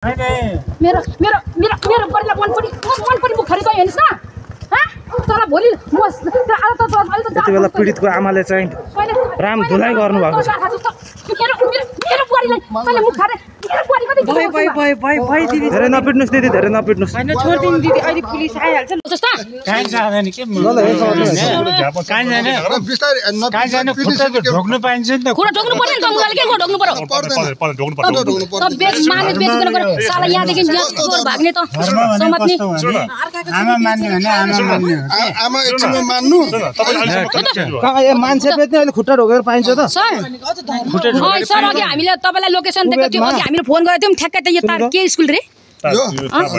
मेरो मेरो मेरो मेरो परिला मन परि मुखरी गयो हेर्नुस् न तर भोलि म त्यति बेला पीडितको आमाले चाहिँ राम धुलाई गर्नु भएको छ। मेरो परिलाई मैले मुखरे मेरो परि कति दिदी धेरै नपिट्नुस् दिदी धेरै नपिट्नुस् हैन छोड्दिनु दिदी अहिले पुलिस आइहाल्छ जस्तो काइन जाँदैन के काइन जाने बिस्तारै काइन जाने खुट्टा ढोक्नु पाइन्छ नि त कुरा ढोक्नु पर्दैन त मुगाले के ढोक्नु पर्यो त बेच माने बेचकन गरे साला यहाँ देखि चोर भाग्ने त समात्ने आमा मान्ने भने आमा मान्ने आमा एकछिनमा मान्नु ए मान्छे बेच्ने अहिले खुट्टा ढोकेर पाइन्छ त सर सर अघि हामीले तपाईलाई लोकेसन दिएको थियो अघि हामीले फोन गरेको थियौँ ठ्याक्कै त यो तार के स्कुल रे यो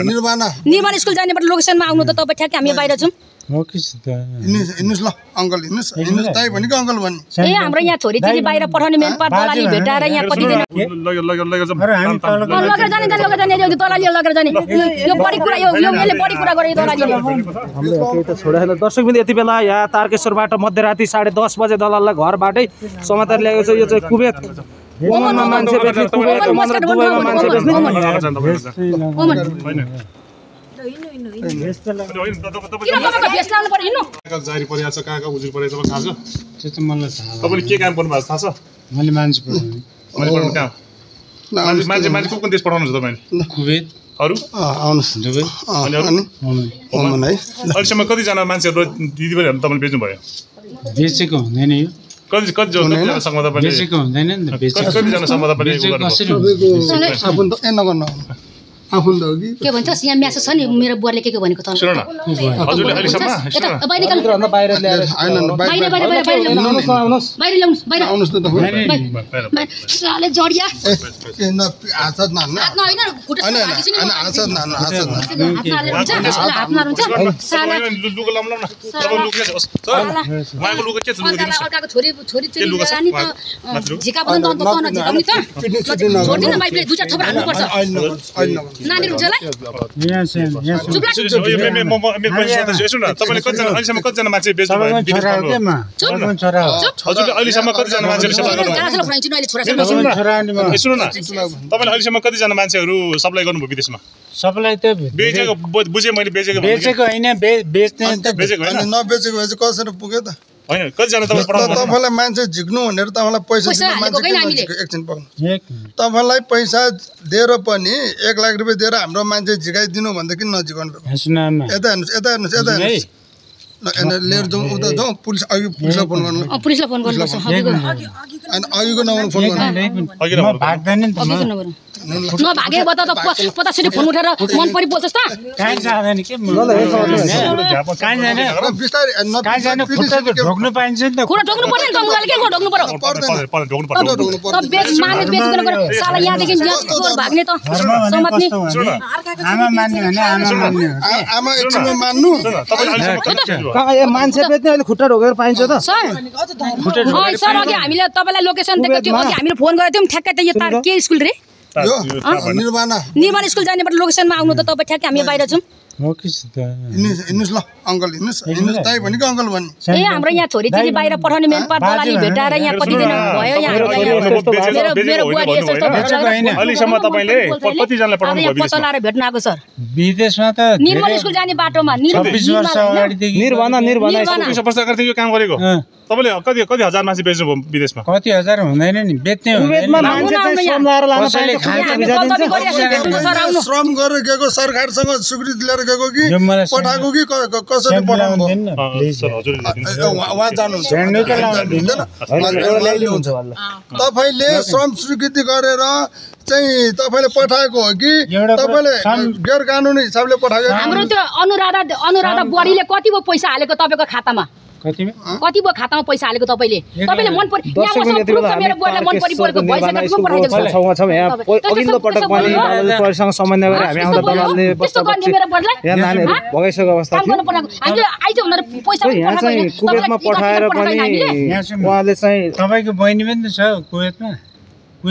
निर्माण स्कुल जानेबाट लोकेसनमा आउनु त तपाईँ ठ्याक्कै हामी बाहिर छौँ हिँड्नुस् ल अङ्कल हिँड्नुस् दाइ भनेको अङ्कल भन्ने ए हाम्रो यहाँ छोरी चाहिँ बाहिर पठाउने मेन पार दलाली भेटाएर यहाँ कतिदिन लगेर जाने दलाली लगेर जाने यो बढी कुरा यो यसले बढी कुरा गरे दलालीले हामीले केही त छोडेन। दर्शकबिन यति बेला यहाँ तारकेश्वरबाट मध्यराति 10:30 बजे दलाललाई घरबाटै समाचार ल्याएको छ। यो चाहिँ कुवेत ओमनमा मान्छे बेच्ने कुवेत ओमन र दुबईमा मान्छे बेच्ने जारी परिया छ कहाँ उजुर परेछ थाहा छ त्यो त मलाई थाहा तपाईले के काम गर्नु भएको थाहा छ मैले मान्छे पढाउने मैले पढाउनु काम मान्छे कुन देश पढाउनु छ तपाईले कुवेत अरु आउनुस् दुबई अनि ओमन है अहिलेसम्म कतिजना मान्छेहरू दिदीबहिनीहरू तपाईँले बेच्नुभयो बेचेको हुँदैन यो कति जनासम्म तपाईँले बेचेको हुँदैन नि त बेचेको कतिजनासम्म तपाईँले आफू त ए नगर्नु आफू त हो कि के भन्छस् यहाँ म्यासेज छ नि मेरो बुवाले के भनेको त सुन न हजुरले अहिलेसम्म बाहिर ल्याएर बाहिर आउनुस् न साले जडिया ए न आछत नान हैन खुट्टा आछत नान हातमा हुन्छ साला लुगा लाउनु न तपाईँ लुगा छ उहाँको लुगा के छ लुगा दिनुस् अर्काको छोरी चाहिँ लानी त झिका पनि त झिकाउने त छोड्दिन बाइकले दुईटा थोपा हाल्नु पर्छ नानीहरु हुन्छ यहाँ सुन तपाईले कतिजना अहिलेसम्म कतिजना मान्छे बेच्नु छोरा हजुरले अहिलेसम्म कतिजना मान्छेहरू सप्लाई गर्नुभयो सुन न तपाईले अहिलेसम्म कतिजना मान्छेहरू सप्लाई गर्नुभयो विदेशमा सबलाई त बेचेको बुझे मैले बेचेको हैन बेच्ने त बेचेको हैन नबेचेको भए चाहिँ कसरी पुग्यो त हैन कतिजना तपाईले पढाउनु तपाईलाई मान्छे झिक्नु भनेर तपाईलाई पैसा दिनु मान्छे एकछिन पाउनु तपाईलाई पैसा दिएर पनि 1 लाख रुपैयाँ दिएर हाम्रो मान्छे झिकाइदिनु भन्दा किन नझिकाउनु यता हेर्नुस् लिएर जाउँ उता जाउँ पुलिस अघि पुलिसलाई फोन गर्नु पुलिसलाई फोन गर्नुपर्छ अनि अघिको नम्बर फोन गर्नु भाग्दैन नि त नभागे बता त 50 फोन उठेर मन परि बोल्छस् त काइन जाँदैन के काइन जाने बिस्तारै काइन जाने खुट्टा ढोक्नु पाइन्छ नि त कुरा ढोक्नु पर्दैन त मुगाले के ढोक्नु पर्यो त बेच माने बेचकन गरे साला यहाँ देखि चोर भाग्ने त समात्ने आमा मान्ने भने आमा मान्ने आमा एकछिनमा मान्नु ए मान्छे बेच्ने अहिले खुट्टा ढोकेर पाइन्छ त सर अघि हामीले तपाईलाई लोकेसन दिएको थियो अघि हामीले फोन गरेको थियौँ ठ्याक्कै त यो तार के स्कुल रे यो निर्माण स्कुल जानेबाट लोकेसनमा आउनु त तपाईँ ठ्याक्कै हामी बाहिर छौँ हिँड्नुस् ल अङ्कल हिँड्नुस् दाइ भनेको अङ्कल भन्ने ए हाम्रो यहाँ छोरी चाहिँ बाहिर पठाउने मेन पार दलाली भेटाएर यहाँ कतिदिन भयो यहाँ मेरो बुहारी अहिलेसम्म तपाईले कतिजनालाई पढाउनु भयो पत्ता लाएर भेट्न आएको सर विदेशमा त निर्मल स्कुल जाने बाटोमा 26 वर्ष अगाडिदेखि निर्भना 26 वर्ष अगाडिदेखि यो काम गरेको तपाईले कति हजार मान्छे बेच्नु भयो विदेशमा कति हजार हुँदैन नि बेच्ने कुवेतमा मान्छे चाहिँ श्रम लाएर लान पाइन्छ श्रम गरेर गएको सरकारसँग स्वीकृति लिएर गएको कि पठाएको कि कसरी पठाउनु उहाँ जानुहुन्छ तपाईले श्रम स्वीकृति गरेर चाहिँ तपाईले पठाएको हो कि तपाईले गैर कानुनी हिसाबले पठाएको हाम्रो त्यो अनुराधा बढीले कति पो पैसा हालेको तपाईको खातामा कति पो खातामा पैसा हालेको तपाईले मन परि मेरो बुवालाई मन परि परेको भइसक्यो किन पठाइदिएको छ यहाँ अघिल्लो पटक पनि परिसँग समन्वय गरेर हामी आउँदा दलालले यहाँ नानीहरु भगाइसकेको अवस्था थियो हामीले आइज भनेर पैसा यहाँ चाहिँ कुवेतमा पठाएर पनि उहाँले चाहिँ तपाईको बहिनी पनि छ कुवेतमा को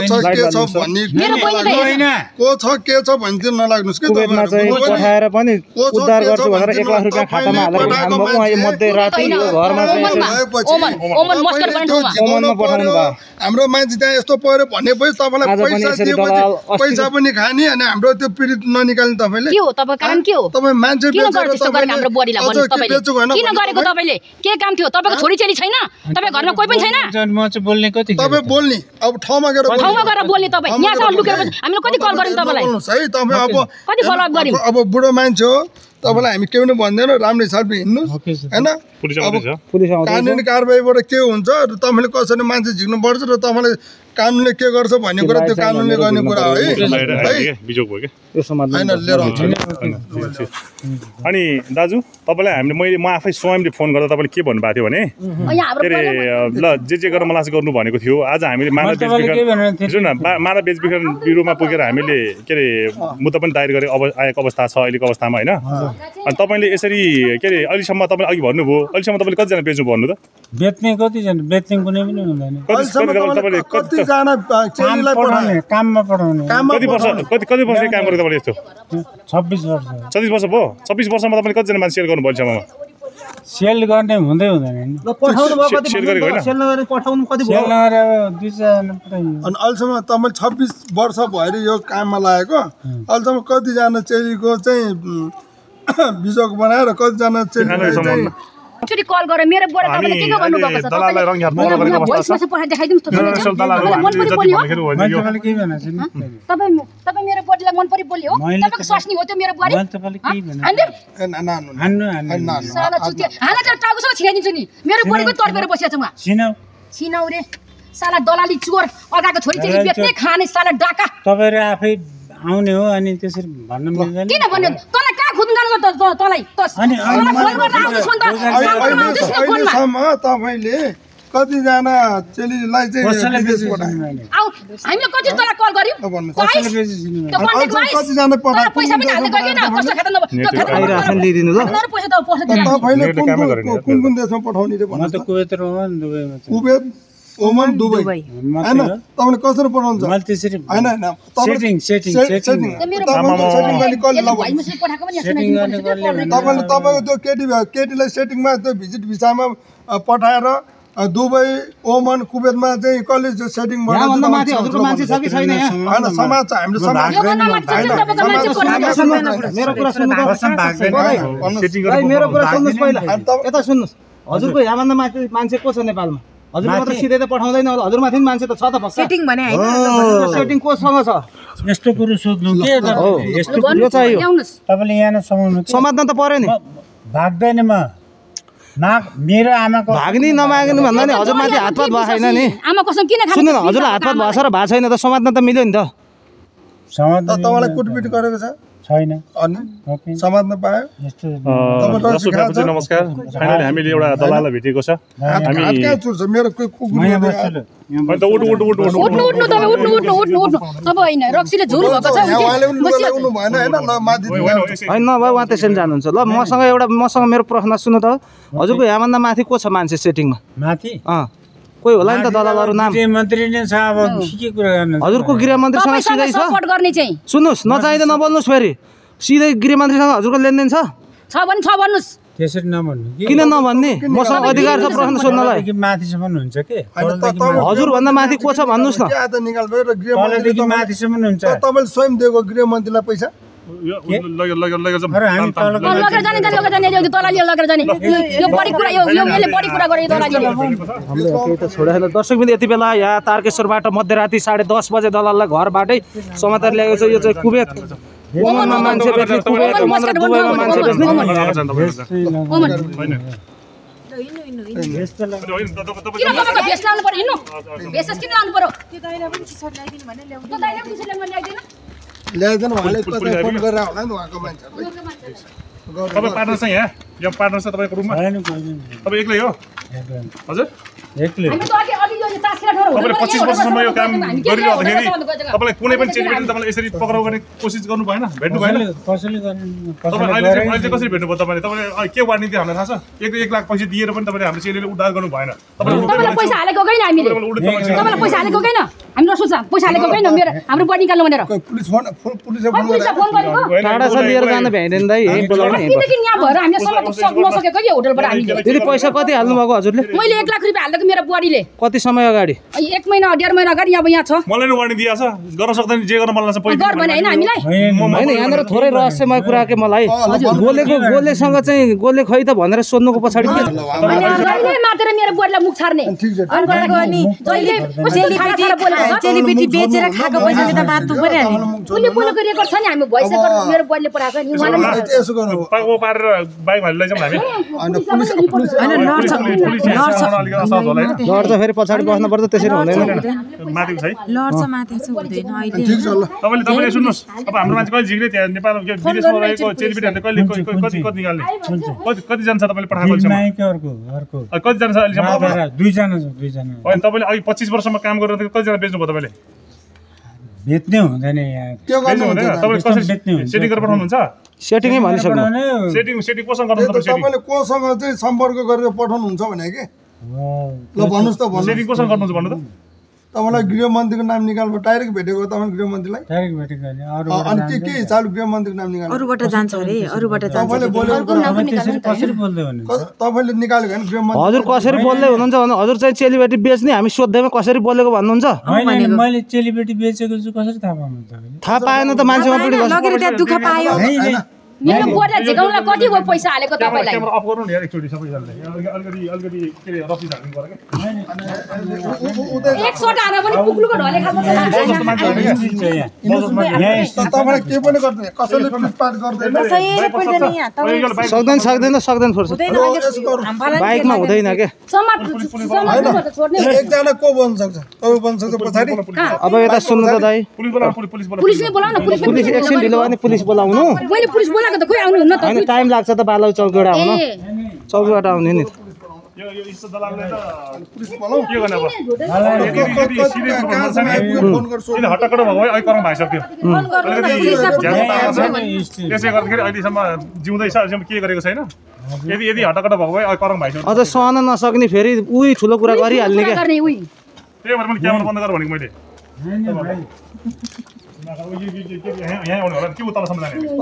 छ के छ भन्ने मेरो बहिनी को छ के छ भन्ने चाहिँ नलाग्नुस् के कुवेतमा चाहिँ पठाएर पनि उद्धार गर्छु भनेर 1 लाख रुपैयाँ खातामा हालेर खानुभएको उहाँ यो मध्यराति घरमा चाहिँ ओमन मस्कर गर्ने ठाउँमा ओमनमा पठाउनु भयो हाम्रो मान्छे त्यहाँ यस्तो पर्यो भनेपछि तपाईँलाई पैसा दिएपछि पैसा पनि खाने अनि हाम्रो त्यो पीडित ननिकाल्ने तपाईँले के हो तपाईको कारण के हो तपाईँ मान्छे किन गरेर त्यस्तो गरेको हाम्रो बुहारीलाई भन्नुस् तपाईले किन गरेको तपाईले के काम थियो तपाईको छोरी चेली छैन तपाईको घरमा कोही पनि छैन म चाहिँ बोल्ने कति तपाईँ बोल्ने अब ठाउँमा गएर बोल्ने तपाईँ यहाँसम्म लुकेर हामीले कति कल गर्यौँ तपाईँलाई है तपाईँ अब कति फलोअप गर्यौँ अब बुढो मान्छे हो तपाईँलाई हामी केही पनि भन्दैनौँ राम्रै हिसाबले हिँड्नुहोस् होइन अब कानुनी कारबाहीबाट के हुन्छ र तपाईँले कसरी मान्छे झिक्नुपर्छ र तपाईँले कानुनले के गर्छ भन्ने कुरा त्यो कानुनले गर्ने कुरा हो है होइन लिएर आउँछ अनि दाजु तपाईँलाई हामीले म आफै स्वयंले फोन गर्दा तपाईँले के भन्नुभएको थियो भने के अरे ल जे गरेर मलाई गर्नु भनेको थियो आज हामीले मानव बेचबिखन जुन मानव बेचबिखन ब्युरोमा पुगेर हामीले के अरे मुद्दा पनि दायर गरे आएको अवस्था छ अहिलेको अवस्थामा होइन अनि तपाईँले यसरी के अरे अहिलेसम्म तपाईँले अघि भन्नुभयो अहिलेसम्म तपाईँले कतिजना बेच्नु भन्नु त बेच्ने कतिजना बेच्ने कुनै पनि हुँदैन तपाईँले कतिजना चेलीलाई पठाउने काममा पठाउने कति वर्ष काम गरेको तपाईँले यस्तो 26 वर्ष 26 वर्ष भयो 26 वर्षमा तपाईँले कतिजना मान्छे सेल गर्नु भएसम्ममा सेल गर्ने हुँदै हुँदैन पठाउनु भयो कति सेल गरेको होइन सेल नगरे पठाउनु कति सेल नगरे अब 2 जना पठाइयो अनि अहिलेसम्म तपाईँले 26 वर्ष भएर यो काममा लागेको अहिलेसम्म कतिजना चेलीको चाहिँ बिजोक बनाएर कतिजना चेली एकचोटि कल गरेर मेरो बुढा तपाईँले के गर्नु भएको छ दलाललाई रङयात नगरेको अवस्था छ भोइस मेसेज पठाइ देखाइदिनुस् त दलाललाई मन परि बोल्यो तपाईँले के भनेछ नि तपाईँ मेरो बुढीलाई मन परि बोल्यो हो तपाईको स्वास्नी हो त्यो मेरो बुहारी मैले तपाईँले के भनेँ हान्नु साला चुतिया हाना त टाउकोसँग छिराइदिन्छु नि मेरो बुढीको तर्केर बसिया छ उहाँ छिनाउ रे साला दलाली चोर अर्काको छोरी चेली बेच्ने खाने साला डाका तपाईहरु आफै आउने हो अनि त्यसरी भन्न मिल्दैन किन भन्नु तँलाई कहाँ खोज्नु जानु त तँलाई अनि फोन गर्दा आउँछ फोन त अहिलेसम्म तपाईले कतिजना चेलीलाई चाहिँ विदेश पठाए आउ हामीले कति तँलाई कल गर्यौं त्यो कन्ट्याक्टमा कतिजना पठाए पैसा पनि हाल्दै गएन कस्तो खाता नभए त्यो खाता रासन दिइदिनु ल नर पैसा त पैसा दिनु तपाईले कुन देशमा पठाउने रे भन्नु म त कुवेत र ओमान दुबईमा छु कुवेत ओमान दुबई हैन तपाईले कसरी पठाउनुहुन्छ मैले त्यसरी हैन हैन सेटिङ मेरो सेटिङ गर्ने कल ल भाइ मुसले पठाएको पनि यसमा तपाईले तपाईको त्यो केटीलाई सेटिङमा त्यो भिजिट भिसामा पठाएर दुबई ओमान कुवेतमा चाहिँ कलेज सेटिङ बनाउँछ यहाँ भन्दा माथि हजुरको मान्छे छ कि छैन यहाँ हैन समाज छ हाम्रो मेरो कुरा सुन्नु सेटिङ मेरो कुरा सुन्नुस् पहिला यता सुन्नुस् हजुरको यहाँ भन्दा माथि मान्छे को छ नेपालमा हजुर मात्र सिधै त पठाउँदैन होला हजुर माथि मान्छे त छ त पक्का सेटिङ भने हैन सेटिङ कोसँग छ यस्तो कुरो सोध्नु के हो यस्तो यो चाहियो तपाईले यहाँ समाउनु समात्न त पर्यो नि भाग्दैन म मेरो आमाको भाग्नी नमाग्नु भन्दा नि हजुर माथि हातपात भएको छैन नि आमा कसम किन खानु सुन्नु न हजुरलाई हातपात भएको छ र भएको छैन त समात्न त मिल्यो नि त समात्न तपाईलाई कुटपिट गरेको छ छैन अनि समात्न पायो यस्तो नमस्कार फाइनली हामीले एउटा दलाललाई भेटेको छ हामी कहाँ चुर्छ मेरो उठ्नु तब हैन रक्सीले झुरु भएको छ उहाँले भएन हैन ल माथि हैन नभए उहाँ त्यसरी जानुहुन्छ ल मसँग मेरो प्रश्न सुन्नु त हजुरको यहाँभन्दा माथि को छ मान्छे सेटिङमा माथि कोही होला नि त दलालहरु नाम गृहमन्त्री नै छ अब के कुरा गर्नु हजुरको गृहमन्त्रीसँग सिधै छ सपोर्ट गर्ने चाहिँ सुन्नुस् नचाहिँदै नबोल्नुस् फेरि सिधै गृहमन्त्रीसँग हजुरको लेनदेन छ भने छ भन्नुस् त्यसरी नभन्नु किन नभन्ने मसँग अधिकार छ प्रश्न सोध्नलाई माथिसम्म हुन्छ के हजुर भन्दा माथि को छ भन्नुस् न क्या त निकाल भयो र तलदेखि माथिसम्म हुन्छ तपाईले स्वयं दिएको गृहमन्त्रीलाई पैसा लगेर जाने दलाली लगेर जाने यो बढी कुरा यो यसले बढी कुरा गरे दलालीले हाम्रो केही त छोडेर दर्शकबिन यति बेला यहाँ तारकेश्वरबाट मध्यराति 10:30 बजे दलाललाई घरबाटै समाचार ल्याएको छ यो चाहिँ कुवेत ओमनमा मान्छे बेच्ने कुवेत ओमन र दुबईमा मान्छे बेच्ने किन तपाईको भेस लाउनु पर्यो हिन्नु भेसस किन लाउनु पर्यो त्यो दाइले पनि टी-शर्ट ल्याइदिनु भने ल्याउ त्यो दाइले पनि टी-शर्ट ल्याइदिनु ल्याइदिनु उहाँले कतै फोन गरेर होला नि उहाँको मान्छेहरुले तपाईँ पार्टनर छ यहाँ पार्टनर छ तपाईँको रुममा तपाईँ एक्लै हो हजुर तपाईँले 25 वर्षसम्म यो काम गरिरहँदाखेरि तपाईँलाई कुनै पनि चेलीबेटी तपाईँले यसरी पक्राउ गर्ने कोसिस गर्नु भएन भेट्नु भएन अहिले चाहिँ कसरी भेट्नुभयो तपाईँले के वार्निङ दियो हामीलाई थाहा छ 1 लाख पैसा दिएर पनि तपाईँले हाम्रो चेलीले उद्धार गर्नु भएन तपाईँलाई पैसा हालेको गएन हामीले तपाईँलाई पैसा हालेको गएन हामी नसोच्छ पैसा हालेको गएन मेरो हाम्रो बडी निकाल्नु भनेर पुलिसले फोन गरेको टाढा छ लिएर जान भ्याइदैन दाइ यही बोलाउनु किनकि यहाँ भएर हामीले सक्नु नसकेको के होटलबाट हामीले दिदी पैसा कति हाल्नु भएको हजुरले मैले 1 लाख रुपैयाँ हाल्दिएको मेरो बुहारीले कति समय अगाडि 1 महिना 1.5 महिना अगाडि अब यहाँ छ मलाई नि वार्निङ दिएको छ गर्न सक्दैन जे गर्न मन लाग्छ पैसा गर भने हैन हामीलाई हैन यहाँनिर थोरै रहस्यमय कुरा के मलाई गोलेसँग चाहिँ गोले खै त भनेर सोध्नुको पछाडि के जहिले मात्र मेरो बुहारीलाई मुख छाड्ने अनि जहिले चेलीबेटी बेचेर खाएको पैसाले त बाँच्नु पर्यो हामी उले बोलेको रेकर्ड छ नि हामी भोइस रेकर्ड मेरो बुहारीले पठाएको नि उहाँले यसो गर्नु पाको पारेर बाइक हालेर लैजाउँ हामी लड्छ फेरि पछाडि बस्नु पर्छ त्यसरी हुँदैन माथिको छ है लड्छ माथि चाहिँ हुँदैन अहिले ठिक छ ल तपाईँले सुन्नुहोस् अब हाम्रो मान्छे कहिले झिक्ने त्यहाँ नेपाल विदेशमा रहेको चेलीबेटीहरूले कहिले कति निकाल्ने कतिजना छ तपाईँले पठाएको कतिजना छ अहिलेसम्म दुईजना होइन तपाईँले अहिले 25 वर्षमा काम गरेर कतिजना बेच्नुभयो तपाईँले बेच्ने हुँदैन यहाँ त्यो गर्नु हुँदैन तपाईँले कसरी सेटिङ गरेर पठाउनुहुन्छ सेटिङै भनिसक्नु सेटिङ कोसँग गर्नु तपाईँले कोसँग चाहिँ सम्पर्क गरेर पठाउनुहुन्छ भने के ल भन्नुहोस् त भन्नु सेटिङ कोसँग गर्नुहुन्छ भन्नु त तपाईँलाई गृहमन्त्रीको नाम निकाल्नु डाइरेक्ट भेटेको तपाईँ गृहमन्त्रीलाई डाइरेक्ट भेटेको हैन अनि के हिसाबले गृहमन्त्रीको नाम निकाल्नु अरूबाट जान्छ अरे अरूबाट जान्छ तपाईँले बोलेको कसरी बोल्दै भने तपाईँले निकालेको होइन गृहमन्त्री हजुर कसरी बोल्दै हुनुहुन्छ भने हजुर चाहिँ चेलीबेटी बेच्ने हामी सोध्दैमा कसरी बोलेको भन्नुहुन्छ हैन मैले चेलीबेटी बेचेको छु कसरी थाहा पाउनु तपाईले थाहा पाएन त मान्छेमा पनि लगेर त्यहाँ दुःख पायो मेरो बुहारीलाई झिकाउनलाई कति भयो पैसा हालेको तपाईँलाई क्यामेरा अफ गर्नु नि यार एकचोटी सबैजनाले अलिकति के रे रफी झार्नु पर्यो के एक शट हानेर पनि कुक्लुको ढले खाएको छ तपाईँलाई के पनि गर्दैन कसैले पिटपाट गर्दैन सक्दैन फुर्सद बाइकमा हुँदैन के एकजना को बन्न सक्छ तपाईँ बन्न सक्छ पछाडि अब यता सुन्नु त दाइ पुलिसले बोलाउन पुलिस एकछिन ढिलो भयो भने पुलिस बोलाउनु मैले पुलिस बोलाएको त खोइ आउनु हुन्न त हैन टाइम लाग्छ त बालौ चौकीबाट आउन चौकीबाट आउने नि यो इस्ता दलालले त पुलिस बोलाउ के गर्ने अब फोन गर्छु किन हट्टाकट्टा भयो अहिले करम भइसक्यो त्यसै गर्दाखेरि अहिलेसम्म जिउँदैछ अहिलेसम्म के गरेको छैन यदि हट्टाकट्टा भएको भए अहिले करम भइसक्यो अझ सहन नसक्ने फेरि उही ठुलो कुरा गरिहाल्ने के त्यही भएर पनि क्यामेरा बन्द गर भनेको मैले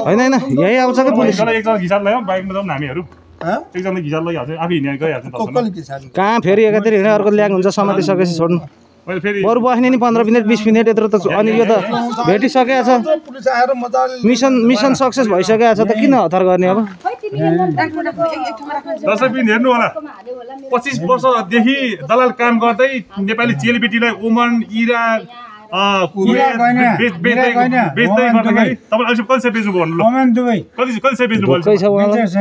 हैन यही आउँछ कि पुलिस एकजना घिसाल ल्यायो बाइकमा जाउँ हामीहरू एकजना घिसाल लगिहाल्छ आफै हिँडेर गइहाल्छ कहाँ फेरि एकातिर हिँडे अर्को ल्याग हुन्छ समातिसकेपछि छोड्नु बरु बस्ने नि 15 मिनट 20 मिनट यत्रो त अनि यो त भेटिसकेको छ पुलिस आएर मजाले मिसन सक्सेस भइसकेको छ त किन हतार गर्ने अब दर्शक पनि हेर्नु होला 25 वर्षदेखि दलाल काम गर्दै नेपाली चेलीबेटीलाई ओमन इरा बेच्दै गर्दाखेरि तपाईले अहिले कति चाहिँ बेच्नुभयो भन्नु ल ओमन दुबई कति चाहिँ बेच्नुभयो कति छ उहाँलाई दस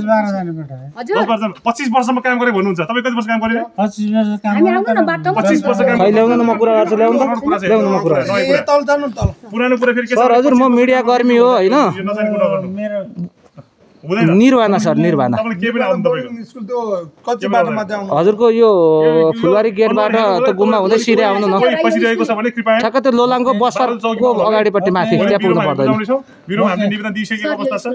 12 जना पठाए हजुर 25 वर्षमा काम गरे भन्नुहुन्छ तपाईँ कति वर्ष काम गरे 25 वर्ष काम हामी आउनु न बाटोमा 25 वर्ष काम खै ल्याउनु न म कुरा गर्छु ल्याउनु म कुरा तल जानु तल पुरानो कुरा फेरि के सर हजुर म मिडिया कर्मी हो हैन नचाहिने कुरा गर्नु मेरो निर्वाणा सर निर्वाणा तपाईले के पनि आउनु तपाईको स्कुल त्यो कच्ची बाटोमा चाहिँ आउनु हजुरको यो फुलबारी गेटबाट त गुम्बा हुँदै सिधै आउनु न कोही फसिरहेको छ भने कृपया ठ्याक्क त्यो लोलाङको बसको अगाडिपट्टि माथि त्यहाँ पुग्नु पर्दैन बिरुवा हामीले निवेदन दिइसकेको अवस्था छ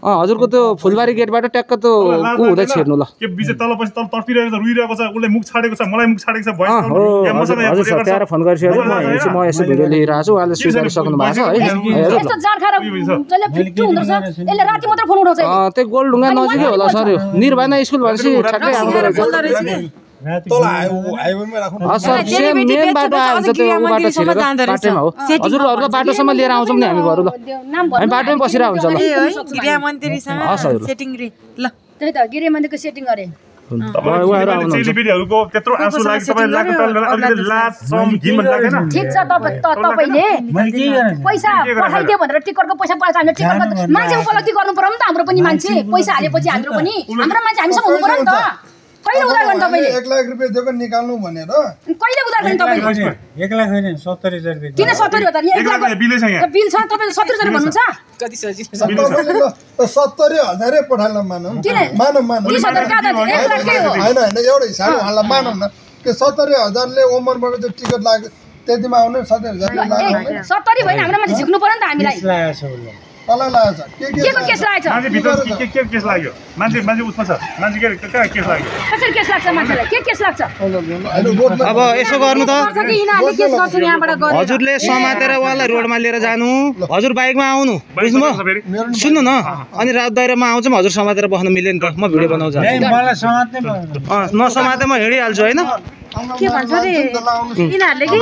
हजुरको त्यो फुलबारी गेटबाट ट्याक्क त्यो उ हुँदै छिर्नु ल के बिजे तलपछि तल तर्पिरहेको छ रुइरहेको छ उसले मुख छाडेको छ मलाई मुख छाडेको छ हो हजुर सर त्यहाँ फोन गरिसकेको म हेर्छु म यसो भिडियो लिइरहेको छु उहाँले स्वीकार सक्नु भएको छ है यस्तो जान खाएर जसले फिट्टु हुँदो रहेछ यसले राति मात्र फोन उठाउँछ त्यो गोलढुङ्गा नजिकै होला सर यो निर्वाणा स्कुल भनेपछि ठ्याक्कै आउँदो रहेछ तल हाइवेमा राख्नु सर सेम मेन बाटो आउँछ त्यो उ बाटो छिरेर बाटोमा हो हजुरहरुलाई बाटोसम्म लिएर आउँछौँ नि हामी घरु ल हामी बाटोमै बसिरा हुन्छ ल गृह मन्त्रीसँग सेटिङ रे ल त्यही त गृह मन्त्रीको सेटिङ गरे चेलीबेटीहरुको त्यत्रो आँसु लागि तपाईले अलिकति लाज श्रम घिन भन्ने लाग्दैन ठीक छ तपाईले पैसा पठाइदियो भनेर टिकटको पैसा पठाउँछ हामीले टिकट मान्छे उपलब्धि गर्नु पर्यो नि त हाम्रो पनि मान्छे पैसा हालेपछि हाम्रो पनि हाम्रो मान्छे हामीसँग हुनु पर्यो नि त कहिले उधार गर्नु तपाईले 1 लाख रुपैयाँ दिएको निकाल्नु भनेर कहिले उधार गर्नु तपाईले 1 लाख होइन 70,000 दिए किन 70 हो त यहाँ 1 लाख बिलै छ यहाँ बिल छ तपाईले 70,000 भन्नुहुन्छ कति सजिलो तपाईँले 70,000 पठाल्न मानौँ 30,000 का त 1 लाख के हो हैन एउटा हिसाब उहाँलाई मानौँ न के 70,000 ले ओमरबाट चाहिँ टिकट लाग्यो त्यतिमा आउने 70,000 लाग्यो 70 भएन हाम्रो मान्छे झिक्नु पर्यो नि त हामीलाई तलाई लाग्छ के को केस लागेछ मान्छे भित्र के केस लाग्यो मान्छे उसमा छ मान्छे के केस लाग्यो कसरी केस लाग्छ मान्छेलाई के केस लाग्छ अब यसो गर्नु त यिनीहरूले केस गर्छन् यहाँबाट गरे हजुरले समातेर उहाँलाई रोडमा लिएर जानु हजुर बाइकमा आउनु बुझ्नुभयो सुन्नु न अनि रात दाइरामा आउँछ हजुर समातेर बस्न मिल्दैन त म भिडियो बनाउँछु मलाई समात्नै नसमाते म हिँडिहाल्छु होइन के भन्छ रे यिनीहरूले कि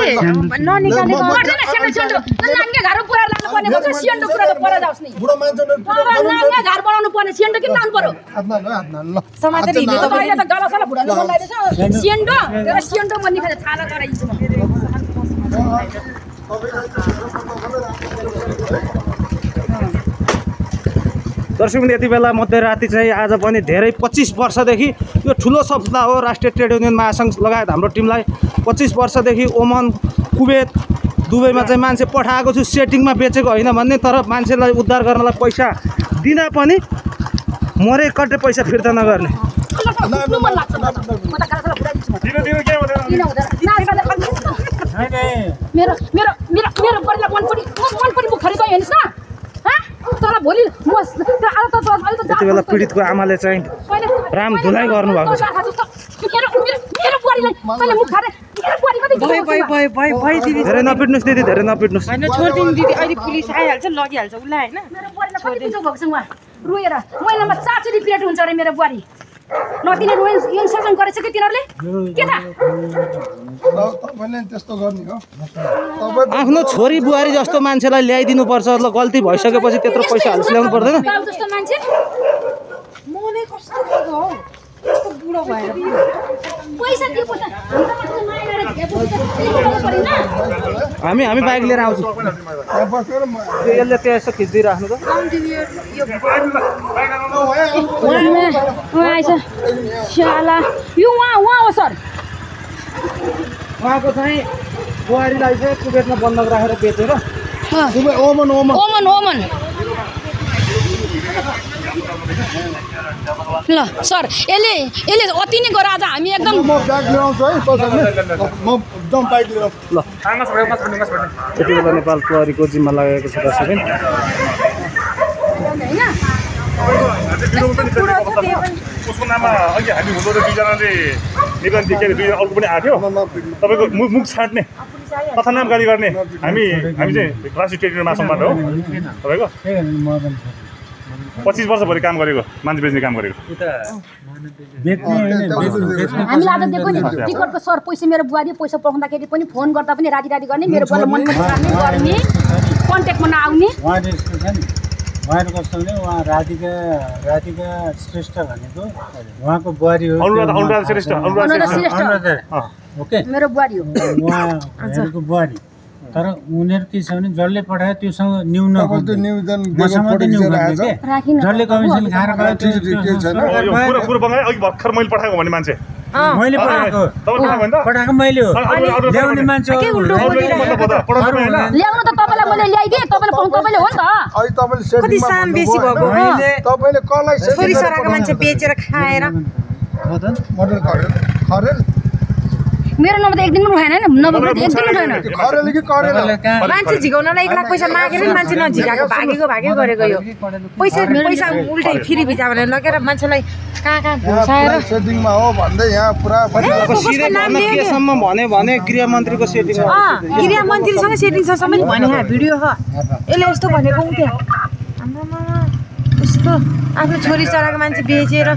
ननिकालेको पर्दैन सेन्डो नाङ्गे घर पुरा लानु पर्ने भन्छ सेन्डो पुरा त पर जाओस् नि बुढो मान्छेले नाङ्गे घर बनाउनु पर्ने सेन्डो किन लानु पर्यो हात ल समातेर हिँड्ने त अहिले त गलासला भुडाल्नु मन लाग्दैछ सेन्डो तर सेन्डो भन्ने खाले छाला गराइदिन्छु दर्शक यति बेला मध्यराति चाहिँ आज पनि धेरै 25 वर्षदेखि यो ठुलो सपना हो राष्ट्रिय ट्रेड युनियन महासङ्घ लगायत हाम्रो टिमलाई 25 वर्षदेखि ओमान कुवेत दुबईमा चाहिँ मान्छे पठाएको छु सेटिङमा बेचेको होइन भन्ने तर मान्छेलाई उद्धार गर्नलाई पैसा दिँदा पनि मरे कट्टे पैसा फिर्ता नगर्ने मेरो मेरो मेरो मेरो बढीलाई मन पनि मुख खरिद हेर्नुहोस् न तर भोलि म यति बेला पीडितको आमाले चाहिँ राम धुलाइ गर्नुभएको छ धेरै नपिट्नुहोस् दिदी धेरै नपिट्नुहोस् होइन छोडिदिनु दिदी अहिले पुलिस आइहाल्छ लगिहाल्छ उसलाई होइन रोएर महिनामा 4 चोटि पिरियड हुन्छ अरे मेरो बुहारी नतिले रोइन इन्सर्सन गरेछ कि तिनीहरूले के थाहा तपाईले त्यस्तो गर्ने हो आफ्नो छोरी बुहारी जस्तो मान्छेलाई ल्याइदिनु पर्छ ल गल्ती भइसकेपछि त्यत्रो पैसा हाल्छ ल्याउनु पर्दैन गाउँ जस्तो मान्छे मले कस्तो हो यस्तो बुढो भएर पैसा दिए पैसा हामी बाइक लिएर आउँछु यसले त्यहाँ यसो खिचिदिइराख्नु त शाला यो उहाँ हो सर उहाँको चाहिँ बुहारीलाई चाहिँ कुवेतमा बन्धक राखेर बेचेर ओमन ल सर यसले अति नै गर आज हामी एकदम म ब्याग लिएर आउँछु है म एकदम बाइक लिएर ल यति बेला नेपाल प्रहरीको जिम्मा लागेको छ दर्शक उसको नाममा अघि हामी हुँदो दुईजनाले निगन्ती के दुईजना अर्को पनि आएको थियो तपाईँको मुख छाट्ने कथा नामकारी गर्ने हामी चाहिँ राष्ट्रिय ट्रेड युनियन महासङ्घबाट हो तपाईँको 25 वर्षभरि काम गरेको मान्छे बेच्ने काम गरेको हामीले आज दिएको नि टिकटको सर पैसा मेरो बुहारी पैसा पठाउँदाखेरि पनि फोन गर्दा पनि राजी गर्ने मेरो बुहारी मन गर्ने कन्ट्याक्टमा नआउने उहाँहरू कस्तो भने उहाँ राधिका श्रेष्ठ भनेको उहाँको बुहारी हो अनुराधा श्रेष्ठ ओके मेरो बुहारी हो उहाँहरूको बुहारी तर उनीहरू के छ भने जसले पठायो त्योसँग न्यून जसले कमिसन खाएर अघि भर्खर मैले पठाएको भन्ने मान्छे मैले पठाएको मैले हो ल्याउने मान्छे ल्याउनु त तपाईँलाई मैले ल्याइदिएँ तपाईँले हो नि त कति साम बेसी भएको तपाईले कसलाई छोरी सराको मान्छे बेचेर खाएर मेरो नम्बर त एक दिन पनि उठाएन हैन नम्बर एक दिन उठाएन मान्छे झिकाउनलाई 1 लाख पैसा मागेर मान्छे नझिकाएको भागेको गरेको यो पैसा उल्टै फेरि भिजा भनेर लगेर मान्छेलाई कहाँ घुसाएर सेटिङमा हो भन्दै यहाँ पुरा सिधै भन्न केसम्म भने गृहमन्त्रीको सेटिङ हो गृहमन्त्रीसँग सेटिङ छ सबै भने भिडियो हो यसले यस्तो भनेको उठ्यो यस्तो आफ्नो छोरी चराको मान्छे बेचेर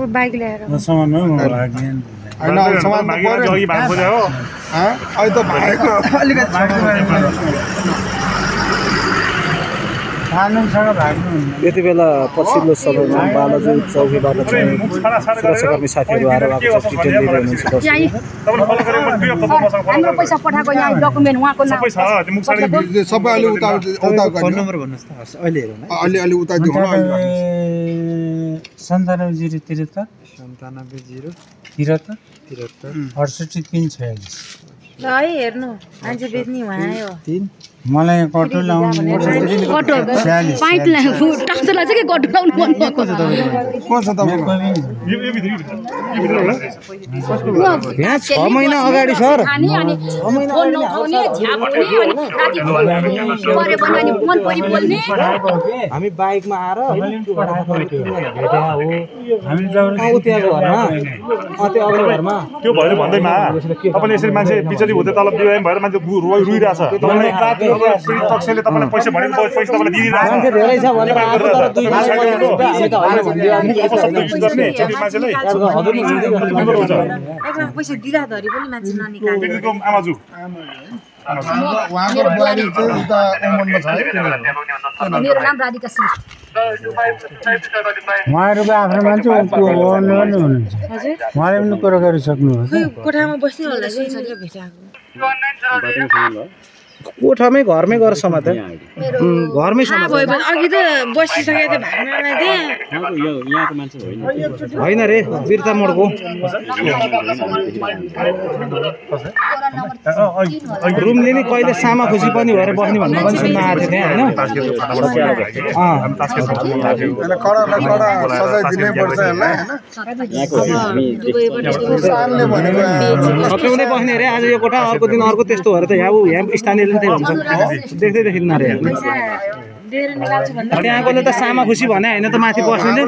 बाइक ल्याएर कानुनसँग भाग्नु यति बेला पछिल्लो समयमा बालाजु चौकीबाट चाहिँ सुरक्षाकर्मी साथीहरू आएर डिटेल दिँदै हुनुहुन्छ। हाम्रो पैसा पठाएको यहाँ डकुमेन्ट उहाँको नाम सबै अलि उता फोन नम्बर भन्नुहोस् त अहिले हेरौँ अलि उता दिउँ न 97 073 68 346 ल है हेर्नु मान्छे बेच्ने उहाँ आयो मलाई कटो लाउनु कटो पाइट लाग्यो टाक्सलाई चाहिँ के कटो लाउनु मन भएको कोन छ तपाईको यहाँ 6 महिना अगाडि सर खाने अनि फोन नउठाउने झ्याप्ने अनि राति परे पनि अनि मन परि बोल्ने हामी बाइकमा आएर भेट्या हो हामी जाउँ त्यहाँको घरमा त्यो अगाडि घरमा त्यो भएर भन्दैमा तपाईले यसरी मान्छे बिचरी हुँदै तल बिरामी भएर मान्छे रोइरहेछ तपाईले तक्सेले तपाईलाई पैसा भनेको पैसा तपाईलाई दिइरहेछ मान्छे धेरै छ भने आएको तर 2 मान्छे हामी त होइन गर्ने छोटी मान्छेलाई एकमा पैसा दिदा धरि पनि मान्छे ननिकाल्ने एकदम आमाजु उहाँको बुहारी चाहिँ उता ओमनमा छ है मेरो नाम राधिका सिंह उहाँहरूको आफ्नो मान्छे ओर्नु पनि हुनुहुन्छ उहाँले पनि कुरा गरिसक्नु खै कोठामा बस्ने होला नि सके भेटाएको कोठामै घरमै गएर समाते घरमै समाते अघि त बसिसके त भाग्नलाई दे होइन रे बिर्ता मोडको रुम लिने कहिले सामा खुसी पनि भएर बस्ने भन्ने पनि सुन्न आएको थियो हैन कडा सजाय दिनै पर्छ हैन सबै बस्ने रे आज यो कोठा अर्को दिन अर्को त्यस्तो भएर त यहाँ स्थानीय भन्छ देख्दै देखिन्न रे त्यहाँकोले त सामा खुसी भने होइन त माथि बस्ने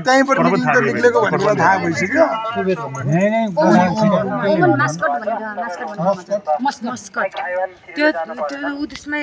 त्यहीँ पनि निक्लेको भन्ने कुरा थाहा भइसक्यो मस्कट भनेर मस्कट त्यो उ त्यसमै